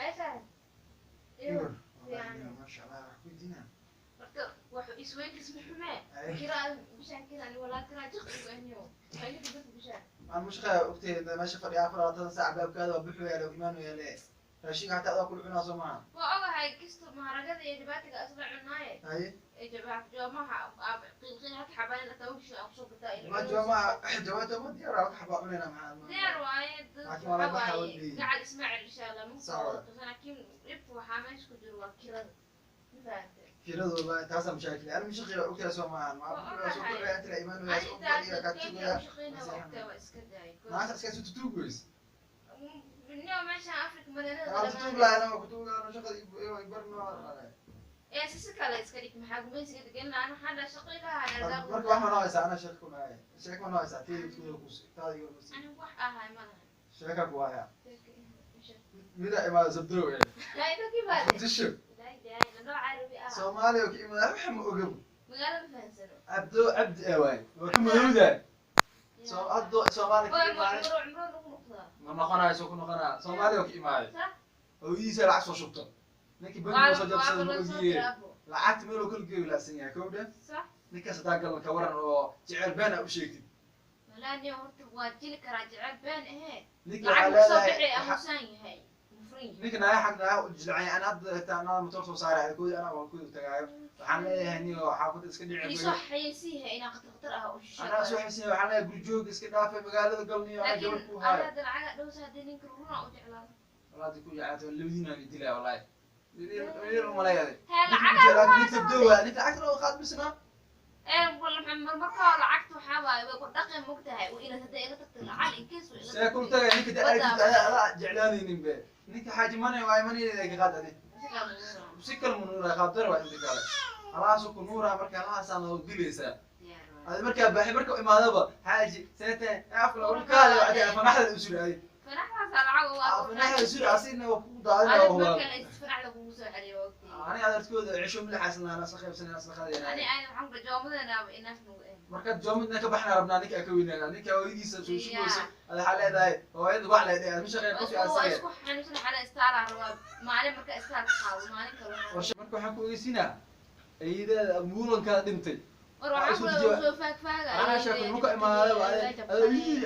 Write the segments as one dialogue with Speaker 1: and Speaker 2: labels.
Speaker 1: Aysan.
Speaker 2: Iyo,
Speaker 1: Yani.
Speaker 2: Maasha Allah, wax ku weydiinaa.
Speaker 1: Horta wax isweydiis ma xumee.
Speaker 2: Ay.
Speaker 1: Kiraa bishaan kiraa ani walaa kiraa jiq igu ahniyo. Waxay ka dad bishaan.
Speaker 2: Aan mushaqaa ogtahay meesha fadhiya 24 saac baabkaada waa buxu yaale imaan yaale raashinka xataa adaa kula cunaa soo maaha.
Speaker 1: Waa ogahay kisto maharagada iyo dhibaatiga asla cunaaye.
Speaker 2: Haye.
Speaker 1: Ee jabaha joomaha qiilqiil haka xabaan la tawgisho aan kusoo gataa
Speaker 2: Ma jooma jawaab ma diyaar halka xabaa cunayna maxaa.
Speaker 1: Diyaar waaye dad
Speaker 2: Laakiin waa la
Speaker 1: waxaa
Speaker 2: baxaa
Speaker 1: waaye
Speaker 2: wadii.
Speaker 1: Gacal Ismaaciil insha Allah ma
Speaker 2: Sax waaye.
Speaker 1: soo laakiin dhibku waxaa meesha ku jiro waa kirada. Ma fahamtay?
Speaker 2: Kiradu wallahi taasaa mashaakil ana mushaqii waa ogtahay soo maaha ma
Speaker 1: Waa
Speaker 2: soo
Speaker 1: ogahay.
Speaker 2: kordhaya inta la imaan wayaa soo
Speaker 1: Ani
Speaker 2: fadhiya
Speaker 1: taas
Speaker 2: kaa
Speaker 1: dadkeyga
Speaker 2: tugaya.
Speaker 1: u shaqeynaya waa ogtahay waa iska daayay.
Speaker 2: Maanta iska soo tutugoys.
Speaker 1: Nio meeshaan Afrika madaanada
Speaker 2: Aan
Speaker 1: dhammaan.
Speaker 2: tutug lahayn ama kutug lahayn shaqada iyo barno.
Speaker 1: Ee si kale iska dhig maxaa gumaysiga degan lahaa waxaan dhahay shaqo ilaha
Speaker 2: Marka wax ma noqonaysaa ana sheeko ma sheeko ma noqonaysaa tii isku ku taada iyo
Speaker 1: ani wax ahay ma lahan.
Speaker 2: Sheeka ku haya. Mida imaada sabdow ee.
Speaker 1: Laa ki baade.
Speaker 2: Muqdisho.
Speaker 1: Laa ilaaha illa nooc carabi ah.
Speaker 2: Soomaaliya ka imaada wax ma ogow.
Speaker 1: Magaalada ma fahansano.
Speaker 2: Cabdo cabdi ee waay. Waa ka madowdahay. Soo haddo Soomaaliya ka
Speaker 1: Waa
Speaker 2: imaada.
Speaker 1: cumro cumro lagu noqdaa.
Speaker 2: Ma noqonayo soo ku noqonaa Soomaaliya ka imaada.
Speaker 1: Sax.
Speaker 2: Hooyadiisa lacag soo shubto. Ninkii bangiga soo jabsaday ma ogiye. Lacagta meel uu kala geeyo laacsan yahay kowdha.
Speaker 1: Sax.
Speaker 2: Ninkaas hadaa galan ka waran oo jecel been aa u sheegtid.
Speaker 1: Walaa niyo horta waa jili karaa jecel been ahee.
Speaker 2: Ninka waxaa
Speaker 1: Lacag soo
Speaker 2: leedahay
Speaker 1: bixi amuusan yahay. Mufrin yahay.
Speaker 2: Ninka naaya xag naaya u jilcay ana hadda xitaa anaa motor soo saaray koodi anaa waan koodi tagaayo. Waxaan leeyahay niyo xaafadda iska dhici.
Speaker 1: Isoo xayeysiiha inaa khatar khatar ah u shisheeyo.
Speaker 2: Anaa soo xisiyay waxaan leeyahay gurjoog iska dhaafay magaalada galniyo anaa
Speaker 1: Laakiin
Speaker 2: gabar ku
Speaker 1: ana
Speaker 2: haayo.
Speaker 1: hadda lacaga dhowsa haddii ninka runa u jeclaado.
Speaker 2: Wallahi ku jeclaatay labadiina aan dilaa wallahi. Yar uma leeyahay.
Speaker 1: Hee
Speaker 2: Ninka
Speaker 1: lacaga
Speaker 2: jeclaatay ninka sabdow ninka lacagta loo qaad bisna.
Speaker 1: Ee wala maxamed marka lacagta waxaa waaye way ku dhaqan mogtahay oo inaad hadda iga tagto lacag in case way iga
Speaker 2: See ku tagay ninka da aragtid adaa jeclaanaynin be. Ninka xaaji manay waay manay ka qaad adi. Si kale mu nuuraa qaab dar waa inta kale. Halaasu ku nuuraa marka halaasaan loo dilaysaa. Adi markaa baaxi marka imaadaba xaaji seete afka lagu kaale waa adi fanaxda u suraay.
Speaker 1: Fanaxdaas lacag waa
Speaker 2: Fanaxda sura asina waa ku daadinaa
Speaker 1: Adig
Speaker 2: waa.
Speaker 1: marka la isfanaxda kugu soo celiyo waqti.
Speaker 2: Ani adarkooda cisho milaxaasna ana soo qaybsanay asla qaadayna.
Speaker 1: Ani ani waxaan ku joomadana inaaf nagu eh.
Speaker 2: Marka joomidna ka baxna rabnaa ninka ka weynaana ninka hooyadiisa soo shugayso ada waxaa leedahay hooyada wax leedahay ma shaqeyn qofki
Speaker 1: Waa
Speaker 2: asaga.
Speaker 1: isku xanuunsan xala istaala rabaa maalin marka istaal qaado maalin kale.
Speaker 2: Marka waxaan ku ogeysiinaa eedaada muulankaa dhintay.
Speaker 1: War waxaan ku soo faagfaaga.
Speaker 2: Anaa sheeko marka imaadaba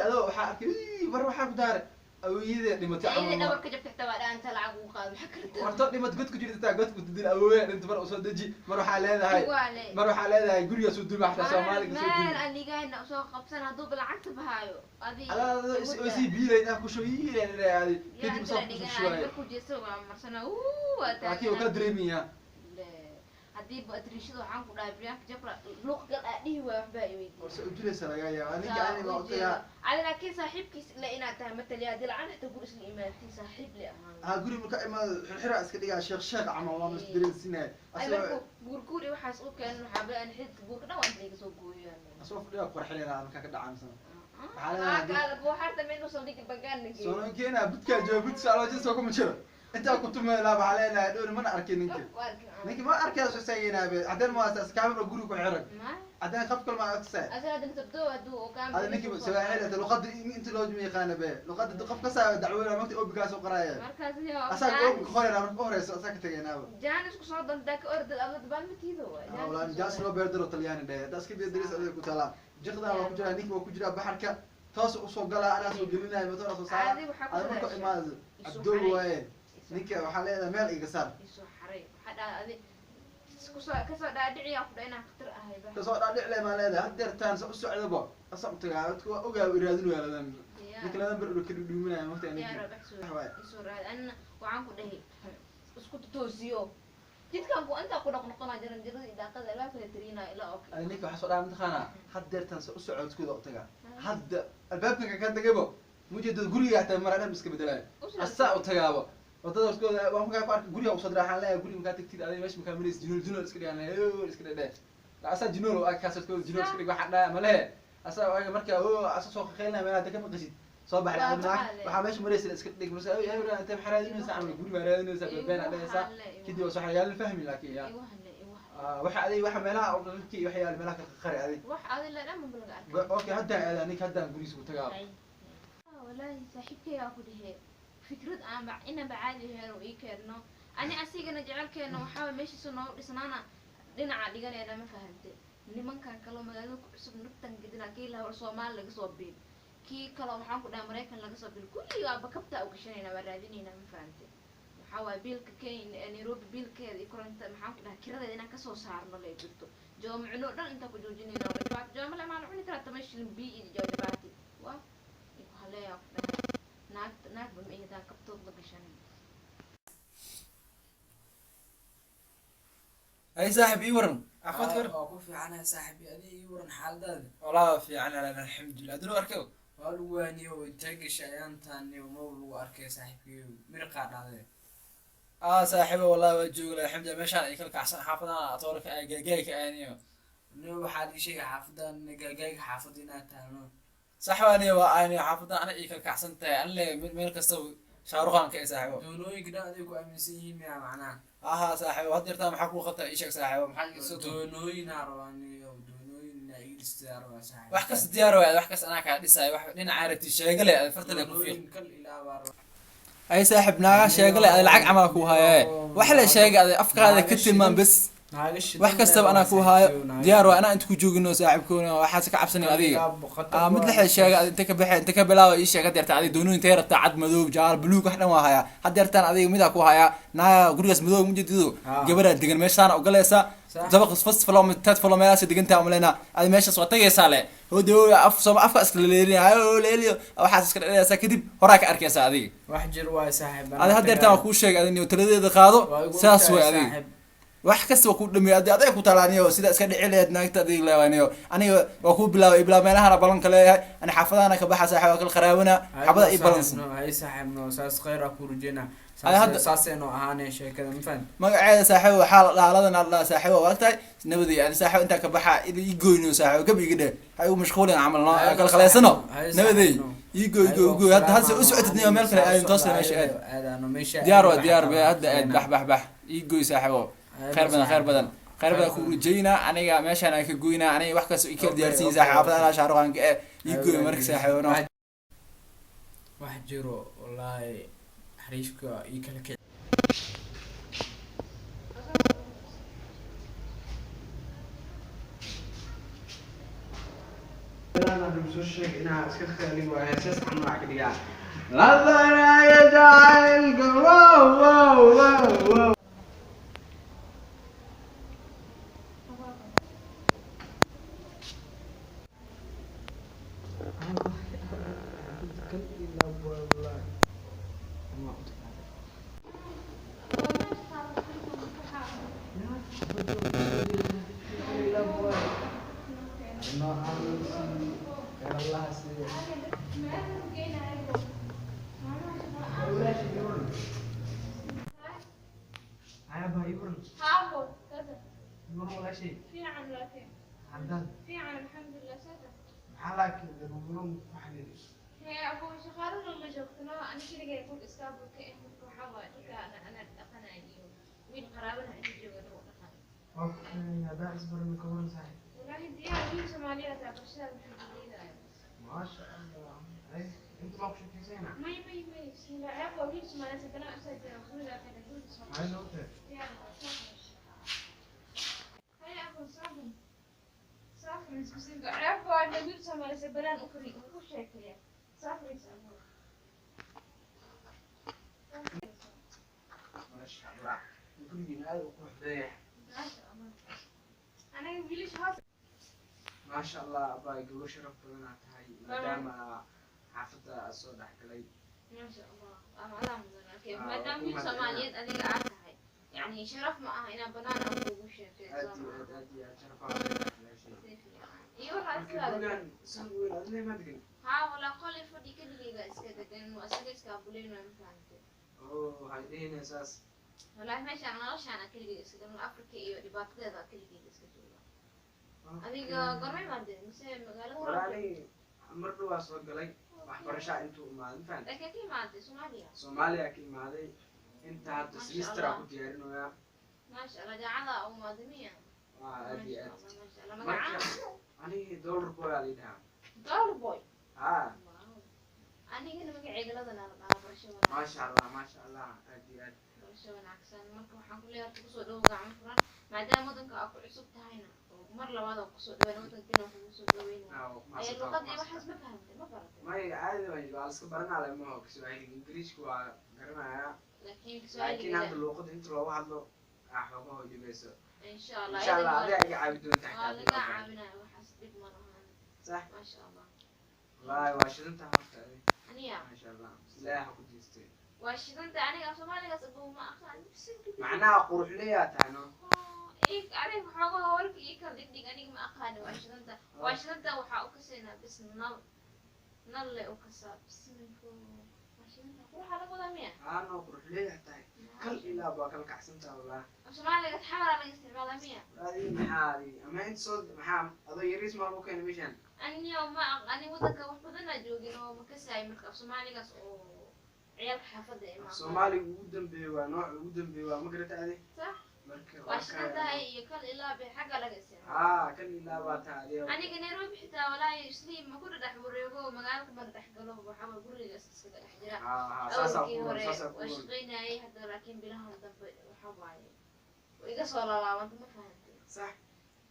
Speaker 2: adoo waxaa arkay war waxaa ku daaray awooyada dhimatay
Speaker 1: Iyada
Speaker 2: camal.
Speaker 1: dhabarka jabta xitaa waa dhaanta lacag ugu qaado maxaa karta.
Speaker 2: Horta dhimad god ku jirta god ku dil awooya dhinta mar usoo deji mar waxaa leedahay
Speaker 1: Waa le.
Speaker 2: mar waxaa leedahay guriga soo duma xataa Soomaaliga soo
Speaker 1: Meel
Speaker 2: duma.
Speaker 1: aan ligahayna usoo qabsan hadduuba lacagta bahaayo. Adi.
Speaker 2: Adaa sii biilayd ah ku shooyiileen leeyahay kadib soo ku shuwaay.
Speaker 1: Markuu jeesto waa marsana uu waa
Speaker 2: Laakiin wuu ka dareemayaa.
Speaker 1: Haddii batriishada waxaan ku dhahay Priyanka Chopra luuq gal aa dhihi waay waxbaa i weydiiyey.
Speaker 2: Horse u jilaysa laga yaabaa ninka ani baa u tagaa.
Speaker 1: Adi laakiin saaxiibkiis le inaad tahay mataliya haddii lacag xitaa guri isla imaatay saaxiib le ahaan.
Speaker 2: Ha guri marka imaado xirxira iska dhigaa sheekh sheekh camal waa mas dareensinaya.
Speaker 1: Ay
Speaker 2: Asagoo
Speaker 1: markuu guurguur iyo waxaas u keenan waxaa baa aan xididka guurka dhan waa inta iga soo gooyaan.
Speaker 2: Asagoo fadhiga qurxinayna markaa ka dhacaamsan. Waxaa leedahay
Speaker 1: Waxaa waxaa tameen u saldhig bangaan nagey.
Speaker 2: Soo keenaa budkaa jooga bud saaloojo soo kuma jiro. Intaa ku tumeelaa waxaa leedahay dhowr mana arkin ninka. Ninka ma arkaya soo saayeenaa be cadeen ma asaas kaamiro guriga ku xiran. Cadeen qof kale ma arkaysaa.
Speaker 1: Asaga hadda sabdo hadduu oo kaamiro.
Speaker 2: Hada ninka sawaaxil luqadda inta loo yaqaan be luqadda qof ka saa dacwada markii obigaas oo qoraya.
Speaker 1: Markaas iyo
Speaker 2: Asaga obi qorayna marka horeyso asaga ka tagaynaaba.
Speaker 1: Jaanis ku soo dantaa ka ordad ama dabaan ma tiido waay.
Speaker 2: Walaal jaas loo beerdaro Talyaani dheh. Hada iska beerdaris adiga ku tala. Jiqda waa ku jira ninka waa ku jira baxarka toos u soo galaa anaa soo gelinaya motor soo saara.
Speaker 1: Adi waxaa ku
Speaker 2: Ada marka imaado Abdul waaye. Ninka waxaa leedahay meel iga saar.
Speaker 1: Isoo xaray. Waxaa dhahay adi kusoo kasoo dhaadhiciyaa ku dhahay inaan khatar ahay ba.
Speaker 2: Kasoo dhaadhic leh maa leedahay haddeertaan sa u socdaba asa u tagaa dadku waa ogaa iraadin waa ladan. Ninka ladan bar ka dhuuminaya marka
Speaker 1: Yaa
Speaker 2: ninka.
Speaker 1: rab isoo
Speaker 2: Waay.
Speaker 1: isoo raad anna waxaan ku dhahay isku toosiyo. Jidkan ku intaa ku dhaqnoqonaa jaran jarada idaaqada albaabka la tirinaa ilaa oo
Speaker 2: Ada ninka waxaa soo dhaca mataqaanaa haddeertaan sa u socodkooda u tagaa. Hadda albaabka ka tagaybo mujeedada guriga xataa maraa dhan iska bedelaya. Asaa u tagaaba. Wadada hortooda waan markaa ku arkay guriga usoo diraa waxaan leeyahay guriga markaa tagtid adiga meesha markaa maraysid jinool jinool iska dhigaan leeyahay iska dheh. Asaa jinool oo ag kaas hortooda jinool iska dhig waxaan dhahay ma lehe. Asaa ayaga markaa oo asaa soo qeylnaa meelaha hadda ka maqashid. Soo baxay
Speaker 1: Waa
Speaker 2: adiga
Speaker 1: baxaa le.
Speaker 2: waxaa meesha maraysid iska dhig marsa ay ay intee maxaa raadinaysaa camal guri baa raadinaysaa been baa dhahaysaa. Kadib waa soo xayaalin fahmi laakiin yaa.
Speaker 1: Igu hadle igu hadle.
Speaker 2: Waxa adiga waxa meelaha oo dhanki waxa yaal meelaha ka qari adiga.
Speaker 1: Wax adi la dhan ma laga arkay.
Speaker 2: Okay haddaan aadaa ninka haddaan gurigiisa ku tagaa.
Speaker 1: Walaahi saaxiibkaygaa ku dhahe Fikrad aan inaba caadi ahayn oo ii keenno. Ani asigana jecelkeena waxaa waye meeshiisa noogu dhisnaana dhinaca dhiganayna, ma fahante? Nimankan kaloo magaalada ku cusub naftan gedina, kii lahaa war Soomaali laga soo biil, kii kaloo waxaan ku dhahay Maraykan laga soo biil, kulli waaba kabtaa u gashanayna, waa raadinayna, ma fahante? Waxaa waaye biilka Kenya Nairobi biilkeeda iyo koronta, maxaan ku dhahay, kiradeeda inaan kasoo saarno lay jirto. Jooma cuno dhan intaan ku joojinayna waa dhibaato. Jooma le maan cuni karaa 10 shilin biyo iyo dhibaati waa iku haleeyaa ku dhahay. Naagta naagba ma ihidaan kabtood la gashanay.
Speaker 2: Ay saaxib, ii waran caafimaadka waran?
Speaker 3: Waa ku fiicanahay saaxiib, adiga ii waran xaaladaada?
Speaker 2: Walaa fiican, alxamdulilah, aduna arkayo.
Speaker 3: Waa lagu waaniyo, intee gashay ayaantaan maba lagu arkay saaxiibkayo, miriqaa dhahday.
Speaker 2: Aa saaxiibo, wallahi waa jooga, alxamdulilah. Meeshaan ay kala kacsan xaafadaha atoorka ay gaagaayka aaniyo.
Speaker 3: Ni waxaa lii sheegay xaafadan gaagaaga xaafada inaad tahno.
Speaker 2: Sax waaniyo, waa aaniyo xaafadaha ana ay kala kacsan tahay, an le meel kastaba shaaruqaan ka saaxiibo.
Speaker 3: Doonooyinka dhan adiga ku aaminsan yihiin miyaa macnaha?
Speaker 2: Aha saaxiibo, had yartaa maxaa kuu qabtaa? Ii sheeg saaxiibo, maxaa soo
Speaker 3: Doonooyinaa rabaa niyo, doonooyin inaa ii dhistaa rabaa saaxiib.
Speaker 2: Wax kasta diyaar waay, wax kasta anaa kaa dhisaayo, wax dhinaca rabti sheegale, aad farta le ku fiiq.
Speaker 3: Doonooyin kal ilaa baa rabaa.
Speaker 2: Ay saaxiib, naaga sheegale, aad lacag camal kuu haye, wax la sheegay aad afkaada ka tilmaam bes. Wax kastaba anaa kuu haayo, diyaar waa anaa inta ku joogino saaxiibkoona, waxaas ka cabsanin adiga. Mid lixda sheega aad inta ka baxe, inta ka bilaaba ii sheeg. Had yartaan adiga doonooyin intee rabtaa? Cad, madow, jaal, buluug, wax dhan waa hayaa. Had yartaan adiga midaa ku hayaa, naaya gurigaas madow mujedido. Gabadhaa degan meeshaana ogolaysaa, dabaq first floor, third floor meelahaas degantaa umaleynaa. Adi meeshaas waa tagaysaa le hode af sooma afka iska leleelina hayo leeliyo, waxaas iska dhadhaysaa, kadib horaa ka arkaysaa adiga.
Speaker 3: Wax jir waay saaxiib.
Speaker 2: Adi had yartaan waa kuu sheegay, adi taladeeda qaado. Saas way, adiga wax kasta waa kuu dhameeyay, adi aday ku talaaniyo sida iska dhici lahayd naagta adiga leewaniyo. Aniga waa kuu bilaabay bilaab meelahana balanka leeyahay, ani xaafadahana ka baxa saaxiib, waa kala qaraabana xabada ii balansan.
Speaker 3: Hay saaxiibno, saas khayr aa ku rajeyna.
Speaker 2: Ay, hadda-
Speaker 3: Saasayno ahaanee sheekada, ma fahan?
Speaker 2: Magaceeda saaxiib waxaa la dhahaa ladan la dhahaa saaxiib, waa ogtahay nabadii. Ani saaxiib intaa ka baxa ii goyno saaxiib, gab iga dheh, ha igu mashquulin camal no kala khaleysano. Nabadey ii goy goy goy. Hadda hadse u socotid niyo meel kale aadin, toos meesha aad.
Speaker 3: Aadaano meesha.
Speaker 2: Diyaar waa diyaar be, hadda aad bax bax bax, ii goy saaxiibo. Khayr badan, khayr badan, khayr badan ku rajaynaa. Aniga meeshaan aan ka goynaa, aniga wax kasta ii kala diyaarsiin saaxiib, xaafada anaa shaaruqanka eh ii goy marka saaxiibo no.
Speaker 3: Wax jiro wallaahi, xariifka ii kala kici. Soo sheeg inaa iska khali waa heesaas camal wax ka dhigaa ladanaya jacaylka, wow wow wow wow.
Speaker 1: Haabo kada fiican, laakiin fiican, alxamdulilah, sada. Hee abu, shaqaalada ma joogtano, ani keligay guriga iskaabulka eh. Marka waxaa waaye dadka ana dhaqanayo iyo wiil qaraabana inta jooga lagu dhaqan. Wallaahi diyaar, wiil Soomaaliyeed aa barashada maxaa diidayo. May may may, bismillah, ceeb waa wiil Soomaaliyeed haddana asaa jira guriga kale guriga Soomaaliyeed. Diyaar waa soo. Haya abu, saafin saafin isku sinka ceeb waa in wiil Soomaaliyeed banaan u fari ku sheekeeya saafin abu. Maasha Allah. Anaga wiilasha hoos.
Speaker 3: Maasha Allah, abaa gabar sharaf badanaa tahay maadaama xaafadda aad soo dhex galay.
Speaker 1: Maasha Allah. Waa macnaha mudan. Okay. Maadaama wiil Soomaaliyeed adiga aad tahay. Yani sharaf ma aha inaan banaan aan kuugu sheekeeyo.
Speaker 3: Aad iyo aad, aad iyo aad sharaf aa leedahay.
Speaker 1: Iyo waxaa
Speaker 3: Marka
Speaker 1: sidaada.
Speaker 3: gurigan san weyn adna ma degan?
Speaker 1: Haa walaa, qolay fadhi keligeyga iska degan, waa isaga iska abuleyn, ma fahantay?
Speaker 3: Oo waxay dhihinaysaa saas.
Speaker 1: Wallaahi meeshaan noloshaan aan keligeyga iska degan, Afrika iyo dhibaatadeeda aan keligeyga iska jooga. Adiga gormay maadeen mise magaalada hore?
Speaker 3: Walaalay mar dhowaa soo galay, waxbarashaa intuu imaaday, ma fahanti?
Speaker 1: Laakiin ka imaatay Soomaaliya?
Speaker 3: Soomaaliya ka imaaday, inta hadda
Speaker 1: Masha
Speaker 3: semester aa
Speaker 1: Allah.
Speaker 3: ku diyaarinoyaa.
Speaker 1: Maasha Allah, jaacada u maadamiya.
Speaker 3: Waa aad iyo aad.
Speaker 1: Maasha Allah, maasha Allah.
Speaker 3: Marka
Speaker 1: Magacaa?
Speaker 3: anigi dollar boy aa liidhahaa.
Speaker 1: Dollar boy.
Speaker 3: Haa.
Speaker 1: Wow. Anigana magacayga ladan aa la dhahaa, barasho wanaagsan.
Speaker 3: Maasha Allah, maasha Allah, aad iyo aad.
Speaker 1: Barasho wanaagsan. Marka waxaan ku leeyahay kusoo dhowow gacmo furan, maadaama waddanka aad ku cusub tahayna oo mar labaad oo kusoo dhaweyn waddankiina kugu soo dhaweynaya.
Speaker 3: Ah,
Speaker 1: Ee
Speaker 3: mahadsantahay,
Speaker 1: luqadii
Speaker 3: mahadsantahay.
Speaker 1: waxaas ma fahamtay, ma baratay?
Speaker 3: May, caadi waay, waa la iska baranaa le maho. Kiswahili, Ingiriishka waa garanayaa.
Speaker 1: Laakiin
Speaker 3: Laakiin
Speaker 1: Kiswahiliga
Speaker 3: hadda luuqada inta loogu hadlo aa xoogaho dhibayso.
Speaker 1: Insha Allah.
Speaker 3: Insha Allah
Speaker 1: Iyadana
Speaker 3: adiga iga caawi doonta
Speaker 1: waa
Speaker 3: xataa haddii
Speaker 1: laga
Speaker 3: loo baahdo.
Speaker 1: caawinaya, waxaas dhib ma lahan.
Speaker 3: Sax.
Speaker 1: Maasha Allah.
Speaker 3: Wallaahi waa shidantaha horta adi.
Speaker 1: Aniya?
Speaker 3: Maasha Allah, ilaaha ku diistay.
Speaker 1: Waa shidanta. Aniga Soomaaligaas abu ma aqaan.
Speaker 3: Macnaha quruxleyaa tahay no.
Speaker 1: Adiga xoogaha warka ii kala dhigdhig. Aniga ma aqaani. Waa shidanta, waa shidanta. Waxaa u kasaynaa bis nal nal le u kasaa bismiko. Waa shidanta, quruxaa laga wadaa miya?
Speaker 3: Aa no, quruxleyaa tahay, kal ilaa waa kala kacsantaha wallah.
Speaker 1: Soomaaliga xamaraa laga isticmaalaa miya?
Speaker 3: Adi maxaa adi ama inta soo maxaa adoo yariis maa lagu keenay meeshaan?
Speaker 1: Aniyo ma ani wadanka wax badanaa joogin oo ma kasaay. Marka af Soomaaligaas oo ciyaalka xaafadda ee ma aqaan.
Speaker 3: Soomaaliga ugu dambeeya waa nooca ugu dambeeya waa, ma garata adi?
Speaker 1: Sax.
Speaker 3: Marka
Speaker 1: Waa shidan tahay iyo kal ilaa bay xagga laga isticmaala.
Speaker 3: Aa, kal ilaa baa tahay adiga.
Speaker 1: Aniga Nairobi xitaa walaahi isliim ma ku dhadhex wareego, magaalada ma dhadhex galo. Waxaa waay guriga iskaga dhex jira.
Speaker 3: Haa haa, saasaa
Speaker 1: Awalkii
Speaker 3: ku
Speaker 1: hore
Speaker 3: saasaa ku
Speaker 1: waa shaqaynayay, hadda laakiin bilahan dambe waxa waaye way iga soo lalaabanta, ma fahantay?
Speaker 3: Sax.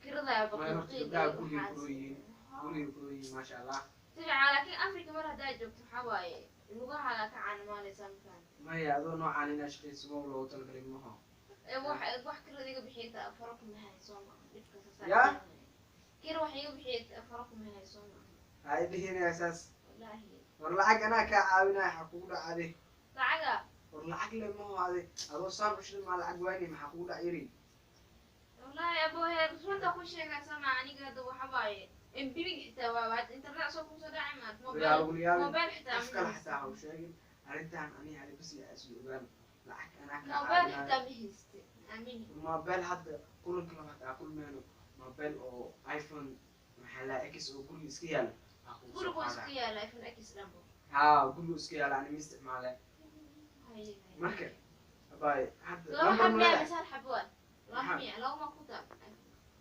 Speaker 1: Kiradaa
Speaker 3: May, horta
Speaker 1: baqiiqiiga
Speaker 3: gabdhaha
Speaker 1: iyo
Speaker 3: guriga
Speaker 1: waxaas.
Speaker 3: kuroyihiin, guriga kuroyihiin, maasha Allah.
Speaker 1: Si fiican, laakiin Africa mar haddaa joogto waxaa waaye lugahaaga ka caanimaaleysaa, ma fahantay?
Speaker 3: Maya, adoo noocaan inaa shaqayso ma loogu talagalay maho.
Speaker 1: Ee wax wax kirada iga bixiyay faro kuma hay soo maaha dhibka sasaa.
Speaker 3: Ya?
Speaker 1: Kira wax iga bixiyay faro kuma hay soo maaha.
Speaker 3: Hay dhihinaya saas.
Speaker 1: Wallaahi.
Speaker 3: War lacag anaa kaa caawinaya, waxaa kugu dhac adi?
Speaker 1: Lacaga.
Speaker 3: War lacag le maho adi, adoo saan ushida maa lacag waayni, maxaa kugu dhac yari?
Speaker 1: Wallaahi abo heer runta ku sheegay sama. Aniga hadda waxa waaye mbibiga xitaa waa internet soo kusoo dhacay maad
Speaker 3: Yaa
Speaker 1: mobile
Speaker 3: lagu yaabin.
Speaker 1: Mobile xitaa
Speaker 3: Qof kale xataa ha u sheegin arrintan, ani adi bas la isla ogaan. Lacag anaa kaa
Speaker 1: Mobile
Speaker 3: caawinaya.
Speaker 1: xitaa ma hayste, aamini.
Speaker 3: Mobile hadda kulanka labaad aa kulmeyno, mobile oo iPhone maxaa laa X oo guriga iska yaalo aa kugu soo
Speaker 1: Gurigu iska
Speaker 3: qaadaa.
Speaker 1: yaala iPhone X dhanbo.
Speaker 3: Haa, guriga iska yaala, ani ma isticmaale.
Speaker 1: Haye.
Speaker 3: Marka abay hadda
Speaker 1: Laba
Speaker 3: lambar
Speaker 1: xab
Speaker 3: ma
Speaker 1: miyaa
Speaker 3: leedahay?
Speaker 1: Mise hal xabo ah? Laba
Speaker 3: Maxaa?
Speaker 1: miya laba ma ku taa?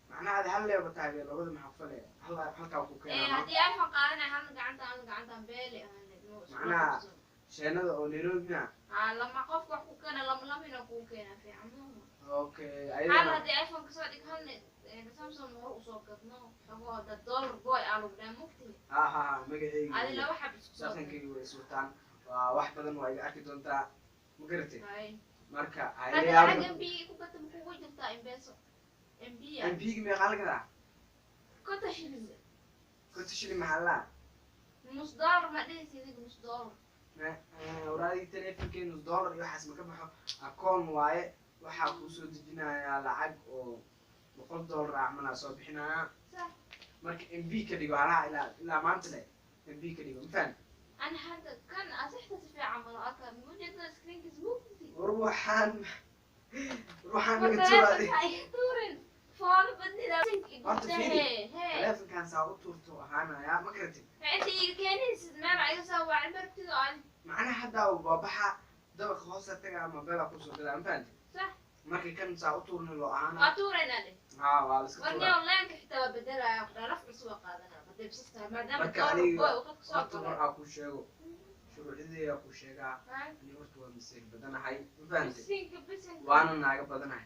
Speaker 3: Macnaha adi hal leeba tahay labada maxaa ku falaya? Hal halkaa ku
Speaker 1: Ee
Speaker 3: keenaa.
Speaker 1: Haddii iPhone qaadanaya halna gacanta halna gacantan beele ahaaneed ma isku
Speaker 3: Macnaha- Sheenada oo Nairobi miya?
Speaker 1: Haa, lama qofka wax ku keena lama lama inuu kugu keenaa fiican maaha.
Speaker 3: Okay.
Speaker 1: Hal
Speaker 3: Ayadana
Speaker 1: haddii iPhone kasoo dhig, halna Samsung hore usoo gadno xogo hadda dollar boy aa lagu dhaha mugtihi.
Speaker 3: Ha ha ha, magacayga
Speaker 1: Adi
Speaker 3: iyo
Speaker 1: laba xab isku soo gad.
Speaker 3: dhaqankayga way iswataan, waa wax badan waa iga arki doontaa, ma garatay?
Speaker 1: Hay.
Speaker 3: Marka
Speaker 1: Hadda
Speaker 3: hayla
Speaker 1: lacag
Speaker 3: yaabin.
Speaker 1: MB ku gata ma kugu jirtaa M-Pesa MB ya?
Speaker 3: MPga meeqaa la gadaa?
Speaker 1: 50 shilin.
Speaker 3: 50 shilin maxaa laa?
Speaker 1: Nus dollar ma dhehaysa idinka, nus dollar?
Speaker 3: Waraadii teleefonkee nus dollar iyo waxaas ma ka baxo. Akoon waaye, waxaa kuu soo dejinayaa lacag oo $100 ah camal soo bixinayaa.
Speaker 1: Sax.
Speaker 3: Marka MB ka dhigo halaha ilaa ilaa maanta le MB ka dhigo, ma fahan?
Speaker 1: Ana hadda kan asixta si fiican malo arka, mujeedada screenkiis mugdi.
Speaker 3: War waxaan, war waxaan
Speaker 1: War
Speaker 3: naga tuuraadi.
Speaker 1: taleefonka iga tuurin, foolo badnida.
Speaker 3: Horta fiiri.
Speaker 1: Hee hee.
Speaker 3: Teleefonkan saa u tuurto ahaanaya, ma garatid?
Speaker 1: Inta iga keenaysid meel iga soo wacay martido aan.
Speaker 3: Macnaha hadda waa baxa dabaqa hoosta tagaa, mobilaa kusoo gadaa, ma fahanti?
Speaker 1: Sax.
Speaker 3: Marka kan saa u tuurna loo ahaana.
Speaker 1: Waa tuuraynaa dheh.
Speaker 3: Haa, waa la iska
Speaker 1: War
Speaker 3: tuuraa.
Speaker 1: niyow leenka xitaa waa bedelaya, laf cusub waa qaadanaa hadday bisas tahay maadaama
Speaker 3: Marka
Speaker 1: dollar
Speaker 3: aniga
Speaker 1: boy uu qadka soo
Speaker 3: horta war
Speaker 1: galay.
Speaker 3: aa kuu sheego, shuruucyadeeda kuu sheegaa. Ani horta waa masiir badanahay, ma fahanti?
Speaker 1: Bisinka bisinka.
Speaker 3: Waana naaga badanahay.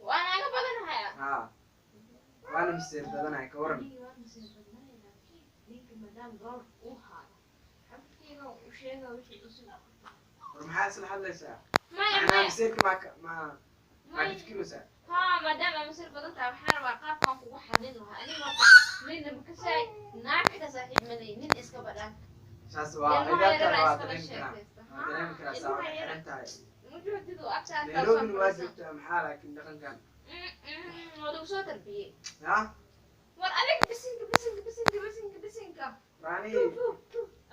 Speaker 1: Waa naaga badanahaya.
Speaker 3: Haa, waana masiir badanahay, ka waran?
Speaker 1: Anigii waa masiir badnahay, laakiin ninka maadaama dollar uu haayo xabadkeyga u sheega wixii usug.
Speaker 3: War maxaa isla hadlaysaa?
Speaker 1: Maya.
Speaker 3: Macnaha
Speaker 1: Maya.
Speaker 3: masiirka maa maa maa ka
Speaker 1: Maya.
Speaker 3: fikiraysaa?
Speaker 1: Haa, maadaama aa masiir badan tahay waxaan rabaa qaabkaan kugu xalin lahaa. Aniga horta nina makasaay, naag xitaa saaxiib malay, nin iska badhaan.
Speaker 3: Saas waa
Speaker 1: Ilmaha
Speaker 3: cidaabtaada
Speaker 1: yaryar
Speaker 3: waa
Speaker 1: iskala
Speaker 3: dareemi karaa.
Speaker 1: sheekaysta.
Speaker 3: Waa dareemi karaa saa
Speaker 1: Ilmaha
Speaker 3: waxay
Speaker 1: yaryar
Speaker 3: xiran tahay.
Speaker 1: Mujuhdidu agtaada
Speaker 3: Nairobina waa joogtaa, maxaa laakiin dhaqankan?
Speaker 1: Waa lagu soo tarbiyey.
Speaker 3: Ha.
Speaker 1: War adig bisinka bisinka bisinka bisinka bisinka.
Speaker 3: Rani.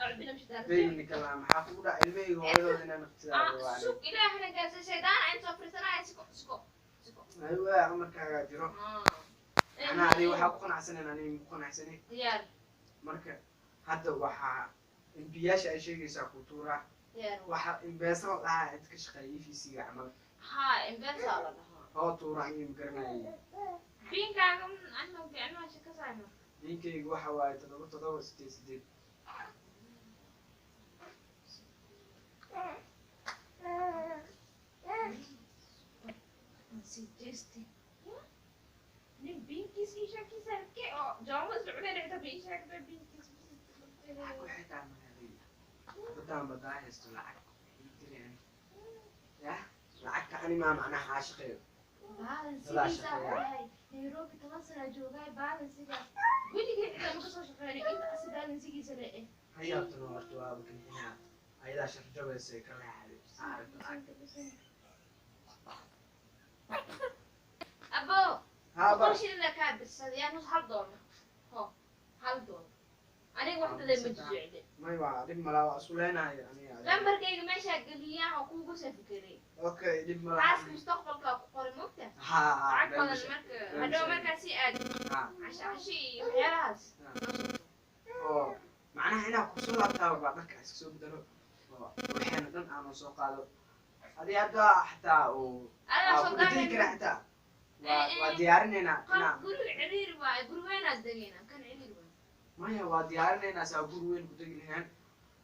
Speaker 1: Acbina mshidaan.
Speaker 3: Bayni kala maxaa kugu dhac ilmahayga hooyadooda inaan iqtidaaro waa.
Speaker 1: Sug, ilaahna gaarsiin shaydaan inta soo fariisanaya, siko siko siko.
Speaker 3: Aywa, amarkaagaa jiro. Macnaha adiga waxaa ku qanacsanen, aniga ku qanacsanen.
Speaker 1: Diyaar.
Speaker 3: Marka hadda waxaa imbiyaasha ay sheegaysaa ku tuuraa.
Speaker 1: Diyaar.
Speaker 3: Waxa imbeesa la dhahaa inta ka shaqeeya EVC-ga camal.
Speaker 1: Haa, M-Pesa la dhahaa.
Speaker 3: Oo tuura, aniga ma garanayay.
Speaker 1: Biinkaaga aniga fiicnaa shaka saayma.
Speaker 3: Ninkayga waxa waaye 7788.
Speaker 1: Ii sheegtay biinkiis.
Speaker 3: Lacag waxay tahay magaalada baddaan badaa haysto lacag ii yah lacagta ani maa macnaha caashiqeeyo.
Speaker 1: Baalansigiisa dhahay Nairobi 10 sana joogaay, baalansigaas weligay xitaa ma kasoo shaqeynay inta asi baalansigiisa le eh.
Speaker 3: Hayaabtana horta waaba kanxinaa ayadaa sharjabaysa ka leexday aragto lacag.
Speaker 1: Abo.
Speaker 3: Haa.
Speaker 1: 100 shilina kaa birsaday yaa nus $1. Ho, $1 aniga wax daday ma jecli.
Speaker 3: May, waa dhib malaa, waa isku leenahay aniga adiga.
Speaker 1: Lambarkayga meeshaa geliyaa oo kuugu soo fikiray.
Speaker 3: Okay, dhib malaa.
Speaker 1: Xaaska mustaqbalkaa ku qoray, mogta?
Speaker 3: Haa.
Speaker 1: Lacag badan marka hadhow markaa si aad casho casho iyo waxyaalahaas.
Speaker 3: Oo macnaha inaa kusoo laabtaa baa dharka iska soo bedelo oo waxayna dhan aanu soo qaado adi hadda xataa oo
Speaker 1: adaa
Speaker 3: waa
Speaker 1: soo
Speaker 3: ku dhadegi
Speaker 1: gaadhay.
Speaker 3: kara xataa waa diyaarinaynaa
Speaker 1: Qol
Speaker 3: inaa
Speaker 1: guriga ciriiri waaye, guri weynaad degayna, kan ciriiri waaye.
Speaker 3: Maya, waa diyaarinaynaa saa guri weyn ku degi lahaan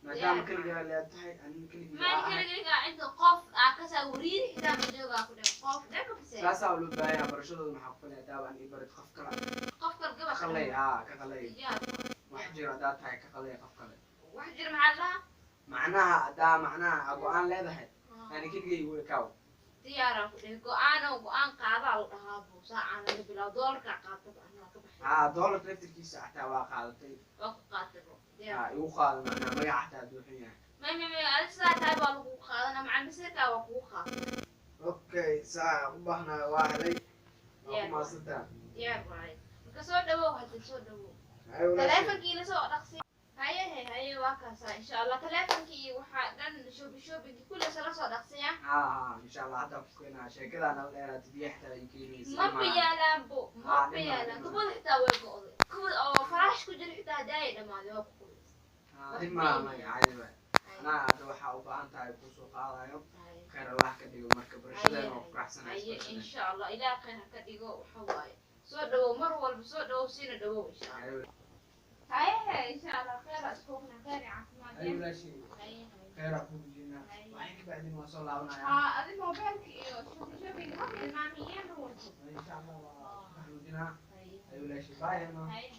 Speaker 3: maadaama
Speaker 1: Diyaar.
Speaker 3: Keligaa leed tahay, anina keligii
Speaker 1: maan
Speaker 3: ahay.
Speaker 1: Keligayga inta qof aa kasaa wariiri xitaa ma joogaa ku dheh qof dheh ka.
Speaker 3: Saasaa loo baahan yahay barashadooda. Maxaa ku falay hadaaba an ii barid qof kale?
Speaker 1: Qof kale
Speaker 3: ka
Speaker 1: gabadh.
Speaker 3: Qalay haa, ka qalay.
Speaker 1: Yaa.
Speaker 3: Wax jiro haddaa tahay, ka qalay qof kale.
Speaker 1: Wax jir maxaa la dhahaa?
Speaker 3: Macnaha haddaa macnaha aa go-aan leedahay, ani keligay igu ekaaw.
Speaker 1: Diyaaraan ku dheh, go-aan oo go-aan qaadaa la dhahaa buu saacaan laga bilaabo doolarkaa qaataba anaa ka baxay.
Speaker 3: Haa, doolarka laftirkiisa xataa waa qaadatay.
Speaker 1: Waa ku qaatabo diyaar.
Speaker 3: Haa, igu qaado macnaha magaca xataa hadduu xun yahay.
Speaker 1: May may may, adi sidaa tahay baa lagu qaadana, macalin sirkaa waa kugu qaada.
Speaker 3: Okay, saa u baahnaa waa helay, waa ku
Speaker 1: Diyaar.
Speaker 3: mahadsantaa.
Speaker 1: Diyaar waaye, marka soo dhawow, hadda soo dhawow.
Speaker 3: Haye walaashay.
Speaker 1: Taleefonkii la soo dhaqsi. Haye he haye, waa kaasaa insha Allah taleefonkii iyo waxaa dhan shopping shoppingkii kulli la soo dhaqsiya.
Speaker 3: Haa haa, insha Allah hadda ku keenaa sheekadaa nala dheeraatay, biyo xataa ii keenaysa.
Speaker 1: Maba yaalaanbo.
Speaker 3: Ah,
Speaker 1: Maba
Speaker 3: dhima,
Speaker 1: yaalaan.
Speaker 3: dhima.
Speaker 1: Kubada xitaa way go'day, kubada oo faraash ku jira xitaa hadaayay dhamaaday, waa ku qubays.
Speaker 3: Haa, dhib malaha, maya, caadi waay. Anaa hadda waxaa u baahan tahay kusoo qaadayo. Khayr Allah ka dhigo marka barashadeena, waa ku faraxsanahay
Speaker 1: Haye.
Speaker 3: isbarashadeena.
Speaker 1: Insha Allah ilaah khayr ha ka dhigo. Waxa waaye soo dhawow, mar walba soo dhawow, siina dhawow insha Allah.
Speaker 3: Haye.
Speaker 1: Haye he, insha Allah khayr ha isku ogna, khayr iyo caafimaad.
Speaker 3: Haye walaashay.
Speaker 1: Haye haye.
Speaker 3: Khayr ha kuu rajeynaa.
Speaker 1: Haye.
Speaker 3: Waxay ka bacdin waa soo laabanaya.
Speaker 1: Haa, adi mobilka iyo shopping shopping ha hilmaamiyeen mar walba.
Speaker 3: Insha Allah waa ku xanuujinaa.
Speaker 1: Haye.
Speaker 3: Haye walaashay, bye.
Speaker 1: Haye.